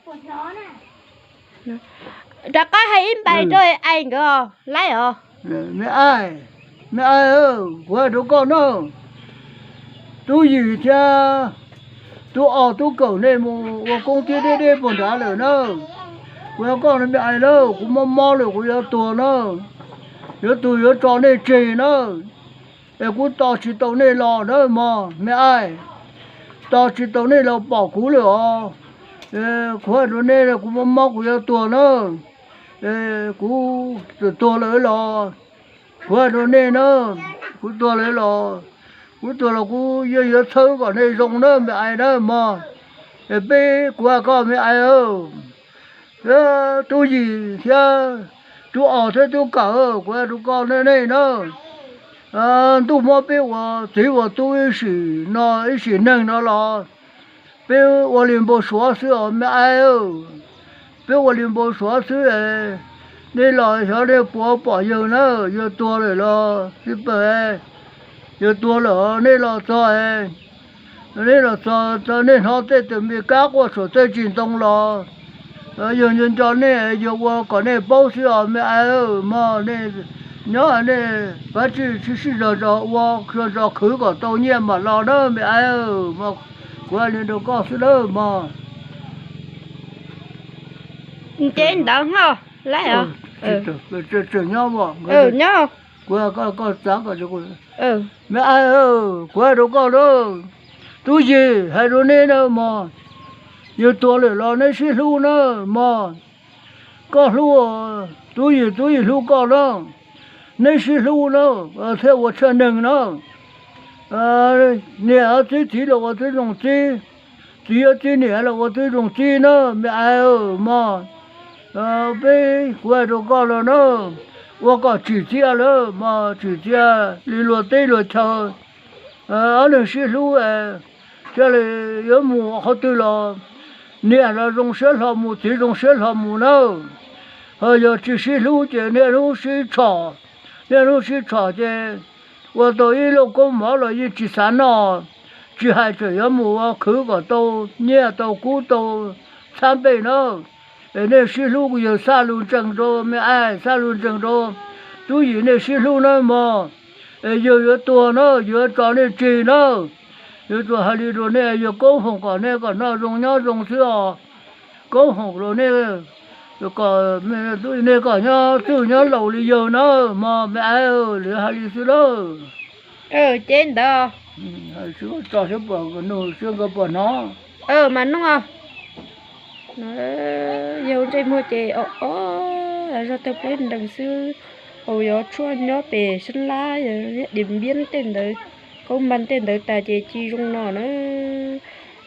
Rov qab hais ib npaim rau ais nkawd laib os. Me ais, me ais, kuv hais rau koj na, tub Yim thiab tub Os tub Kawm nej mus ua koob tib deb deb puag nrad lawm na. Kuv hais koj me ais na, kuv mob mob lawm kuv yuav tuag na, yuav tuag yuav tso nej tseg na. Es kuv tos tsis tau nej los na mog me ais, tos tsis tau nej los pom kuv lawm os. Kuv hais rau nej, kuv mob mob kuv yuav tuag na. Kuv tuag lawm los, kuv hais rau nej na, kuv tuag lawm los, kuv tuag los kuv yeej yuav txhawb kom nej zoo na me ais na mog. Es peb, kuv hais koj me ais, tub Yim thiab tub Os thiab tub Kawm, kuv hais rau koj nej na, ntuj mob peb ua txiv ua tub ib sim no ib sim neeg no los peb ua li npau suav xwb os me ais. Peb ua li npau suav xwb. Nej los xyov nej puas pom yawg na, yawg tuag lawm los xij pawg, yawg tuag lawm nej los txog, nej los txog nej hnov tej tus me kab quaj saum tej tsis ntoo los yawg nco nco nej, yawg ua kom nej paub xwb os me ais mog. Nej nyob nej pab tsij sib sib zog zog ua zog zog khwv kom tau nyiaj mam los na me ais. Kuv hais li rau koj xwb lawm mog. Nce ntawd hos laib os. Nyob, kuv hais rau koj na, tub Yim hais rau nej na mog, yawg tuag lawm los neb sib hlub na mog. Koj hlub, tub Yim, tub Yim hlub koj na, neb sib hlub na thiaj ua tshaj neeg na. Niam txib txiv los ua tib zoo txib, txiv txib niam los ua tib zoo txib na me ais mog. Peb, kuv hais rau koj los na, ua kom tsim txiaj lawm mog, tsim txiaj li luag teb luag chaw. Ob leeg sib hlub, thiaj li yuav mus qhov twg los niam los zoo siab hlo mus, txiv zoo siab hlo mus na. Ho yog tsis sib hlub ces niaj hnub sib tshom, niaj hnub sib tshom ces ua tau ib lauj koob mov los yeej tsis xav noj, tsis hais tseem yuav mus ua khwv kom tau nyiaj tau kub tau txhab npej na. Es nej sib hlub, kuv yawg xaj lus ntseeg rau me ais, xaj lus ntseeg rau tub Yim, nej sib hlub na mog. Es yawg yuav tuag na, yuav tso nej tseg na. Yuav tsuas hais li rau nej, yawg koob hoom kom nej kom noj zoo nyob zoo xwb os. Koob hoom rau nej, kom nej kom nyob txwj nyob laus li yawg na mog me ais, lawv hais li xwb lawm. Ces ntawd tso siab pom, nug siab nkawd pom hnov. Mas nug, yawg ntsej muag ces o o zog tawg pleb nrees xwb. Hauv yog tshuaj nyob pem Xeeb Lab, Diam Npiab tej ntawd, Koob Npas tej ntawd tas ces tsis zoo no na.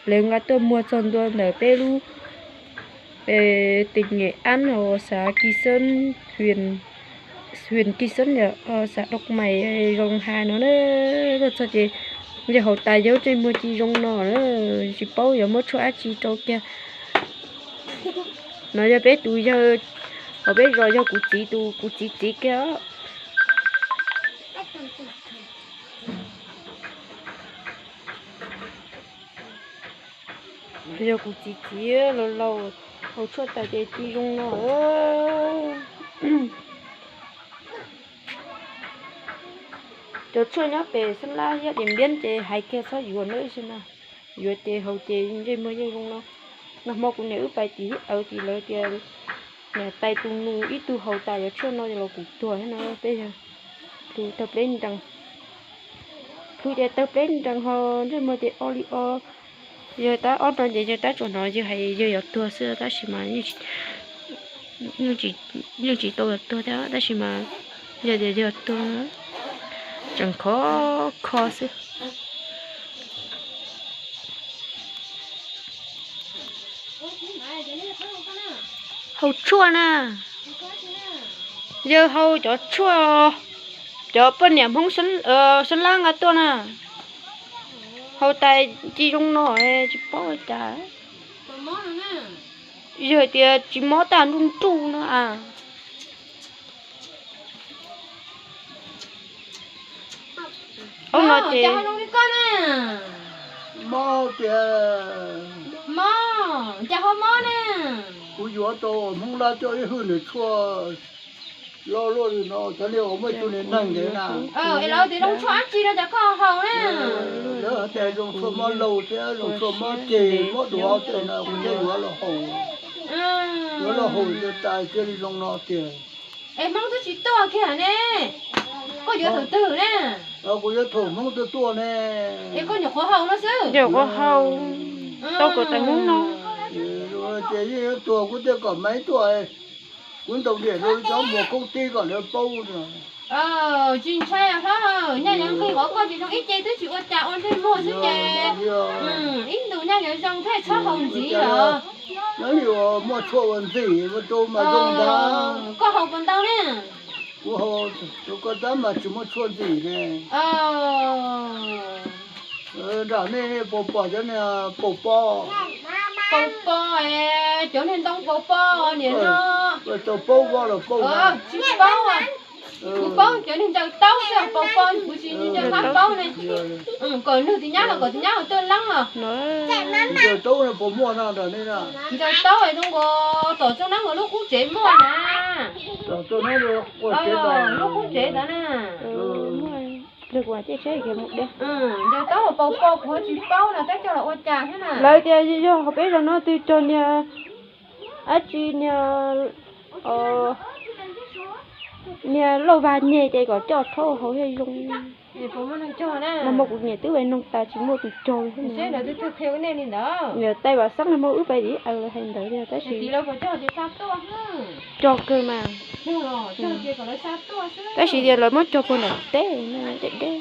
Lawv nqa tuaj muag txog ntua ntawm peb lub, pem tỉnh Nghệ An hauv xã Kỳ Sơn, huyện, huyện Kỳ Sơn yom, xã Độc Mại, Rồng Hà no na. Tuaj txog ces yawg haus tas yawg ntsej muag tsis zoo no na, tsis paub yuav muab tshuaj dab tsi rau kiag. No yog peb tus yawg, hauv peb zos yog kuv txiv tus, kuv txiv txiv kiag. Yog kuv txiv txiv laus laus, haus tshuaj tas ces tsis zoo no. Cov tshuaj nyob pem Xeeb Lab thiab Diam Npiab ces hais kiag txhob yuav na, yuav ces haus ces ntsej muag yeej zoo no. Nag hmo kuv niam wb pais tim Hib Awv tim lawv tias niam tais tus nus ib tug haus tas cov tshuaj no los kuv tuag thiab no. Peb yog plhu tawg pleb nrees, plhu ces tawg pleb nrees ho ntsej muag ces o li o. Yawg tab ob no ces yawg tab tsuas hnov yawg hais yawg yuav tuag xwb tab sis mas yeej tsis tau yuav tuag thiab tab sis mas yog tias yawg tuag tseem khov kho xwb. Haus tshuaj na, yawg haus cov tshuaj, cov poj niam Hmoob Xeeb Lab nqa tuaj na, haus tas tsis zoo no, tsis paub ua cas. Yawg tias tsis mob tag nruj nruj no a. Ub no ces mob tias, mob cas Mob ne. Kuv yuav tau Hmoob Lab coj ib hwj nws tshuaj loj luaj li no, cov niag uas muaj ib tug niag neeg ntawd na. Es lawv tias zoo tshuaj dab tsi no cas koj haus na? Lawv hais tias zoo tshuaj mob laug thiab zoo tshuaj mob ceg mob duav tej no, kuv thiaj yuav los haus. Yuav los haus tas cia li zoo no tiag. Es Hmoob twb tsis tuaj kiag ne, koj yuav thaum twg na? Kuv yuav thaum Hmoob tuaj tuaj ne. Es koj nyuam qhuav haus no xwb? Nyuam qhuav haus tau kom tag hnub no. Ces yeej yuav tuag kuv thiaj kom Maiv tuaj, kuv ntaus diam rau cov muag koob tib kom lawv paub. Tsis ntshai hlob, nyaj yuav nqig qhov koj ces zoo ib ce twb tsis ua cas ua ntsej muag xwb ces ib ntus nyaj yuav zoo thiaj txhob haus ntxiv los. Nyob li uas muaj tshuaj ua ntxim ua rau mas zoo ntag. Koj haus puas ntau ne? Kuv haus rau koj tab mas tsis muaj tshuaj ntxim ne. Nram nej puas pom cov niag paus pob? Paus pob, cov niag ntoo paus pob niam no. Tau paub pob los paub, tsis paub. Kuv paub cov niag ncaws taub xwb, paus pob kuv tsis nco qab paub ne. Kom nug tus nyab los kom tus nyab ua tuaj leeb los. Ncaws taub no puas muaj no nram nej na? Ncaws taub zoo nkaus tom txoj neeb uas lub qub tsev muaj na. Lub qub tsev ntawd na. Ncaws taub paus pob kuv tsis paub no tab coj los ua cas thiab na. Lawv tias yog hauv peb zos no twg cog niag dab tsi niag, niag lauj vag nyeg ces kom coj rhaub haus thiaj zoo. Mas muaj kuv niam twb ua noog tas tsis muaj tus cog li thiab. Niam tais Vam Xeeb no muaj wb pais tiv aws hais ntawd tiag tab sis cog kawg mas. Tab sis tias lawv muab cog puag nram teb no deb deb.